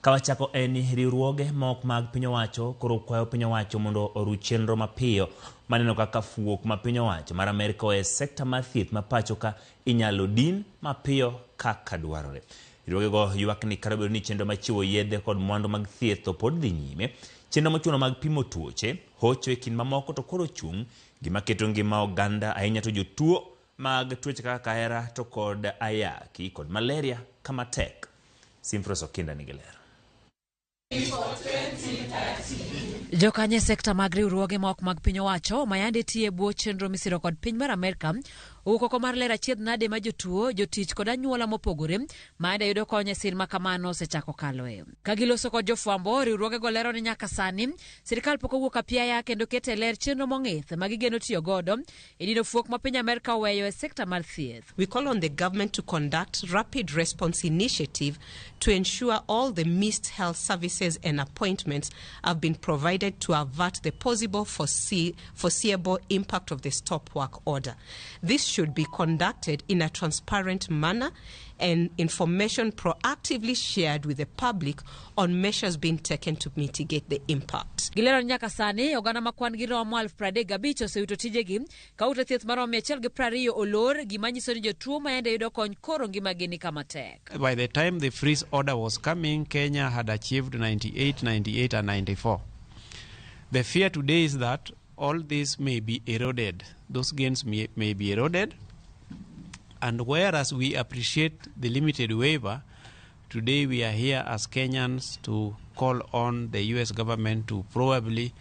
Ka wachako en ni riwruoge ma ok mag piny owacho koro kwayo piny owacho mondo oru chenro mapiyo maneno kaka fuok ma piny owacho mar Amerka oe sekta mar thieth ma pacho ka inyalo din mapiyo kaka dwarore. Riwruogego ywak ni kata obedo ni chenro mar chiwo yedhe kod mwandu mag thieth to pod dhi nyime, chenro mochuno mag pimo tuoche, hocho e kind mamoko to koro chung' gima keto ngima oganda ahinya to jotuo mag tuoche kaka kahera to kod ayaki kod malaria kama tek. Simfros Okinda nigi ler. Jokanyo e sekta mag riwruoge ma ok mag piny owacho ma yande tiyo e bwo chenro misiro kod piny mar Amerka owuok oko mar ler achiedh nade ma jotuo, jotich kod anyuola mopogore ma yande yudo kony e sir ma kamano osechako kaloe. Ka giloso kod jofwambo, riwruogego lero ni nyaka sani sirkal pok owuok apiaya kendo keto e ler chenro mong'ith ma gigeno tiyo godo e dino fuok ma piny Amerka oweyo e sekta mar thieth. We call on the government to conduct rapid response initiative to ensure all the missed health services and appointments have been provided to avert the possible foreseeable impact of the stop work order. This should be conducted in a transparent manner and information proactively shared with the public on measures being taken to mitigate the impact. Gilero ni nyaka sani oganda ma kwan gi romo 35,000 osewito tijegi ka ute thieth maromo 120 olor, gima nyiso ni jotuo ma yande yudo kony koro ngimagi ni kama tek. By the time the freeze order was coming, Kenya had achieved 98, 98, and 94. The fear today is that all this may be eroded. Those gains may be eroded. And whereas we appreciate the limited waiver, today we are here as Kenyans to call on the US government to probably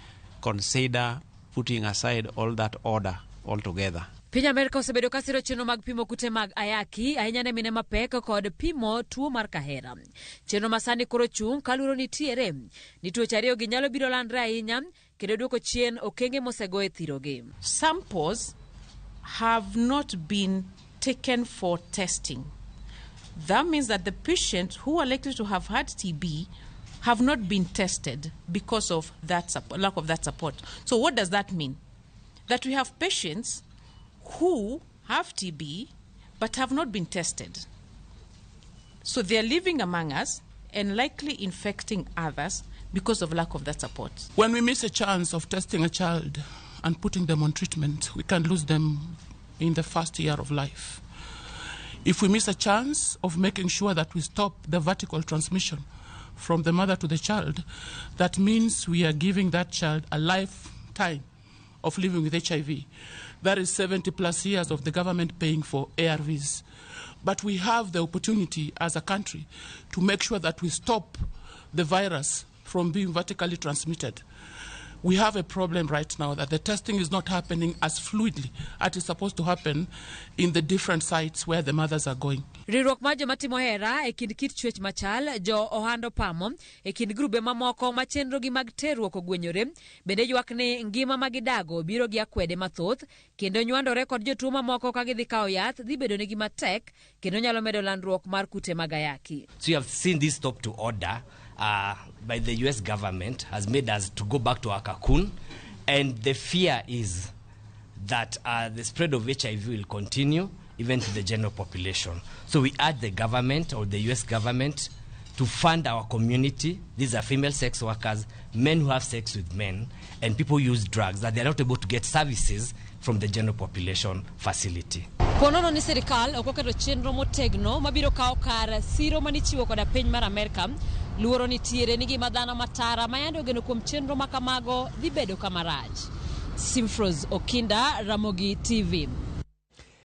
consider putting aside all that order altogether. Piny Amerka osebedo ka siro chenro mag pimo kute mag ayaki ahinya ne mine mapek kod pimo tuo mar kahera. Chenro ma sani koro chung' ka luoro nitiere ni tuoche ariyogi nyalo biro landre ahinya kendo duoko chien okenge mosego e thirogi. Samples have not been taken for testing. That means that the patients who are likely to have had TB have not been tested because of that lack of that support. So what does that mean? That we have patients who have TB but have not been tested. So they are living among us and likely infecting others because of lack of that support. When we miss a chance of testing a child and putting them on treatment, we can lose them in the first year of life. If we miss a chance of making sure that we stop the vertical transmission from the mother to the child, that means we are giving that child a lifetime of living with HIV. That is 70 plus years of the government paying for ARVs. But we have the opportunity as a country to make sure that we stop the virus from being vertically transmitted. We have a problem right now that the testing is not happening as fluidly as it's supposed to happen in the different sites where the mothers are going. Riwruok mar joma timo hera e kind kit chwech machal, jo ohand opamo e kind grube mamoko ma chenrogi mag terruok ogwenyore, bende ywak ni ngima ma gidago biro gi akwede mathoth kendo nywandore kod jotuo mamoko ka gidhi kawo yath dhi bedo negi matek kendo nyalo medo landruok mar kute mag ayaki. So you have seen this stop to order by the US government has made us to go back to our cocoon, and the fear is that the spread of HIV will continue even to the general population. So we urge the government or the US government to fund our community. These are female sex workers, men who have sex with men, and people who use drugs that they are not able to get services from the general population facility. Ponono ni sirikal ok oketo chenro motegno mabiro kawo kar siro manichiwo koda piny mar Amerka. Luoro nitiere ni gima dhano matara ma yande ogeno kuom chenro ma kamago dhi bedo kama rach. Simfros Okinda, Ramogi TV.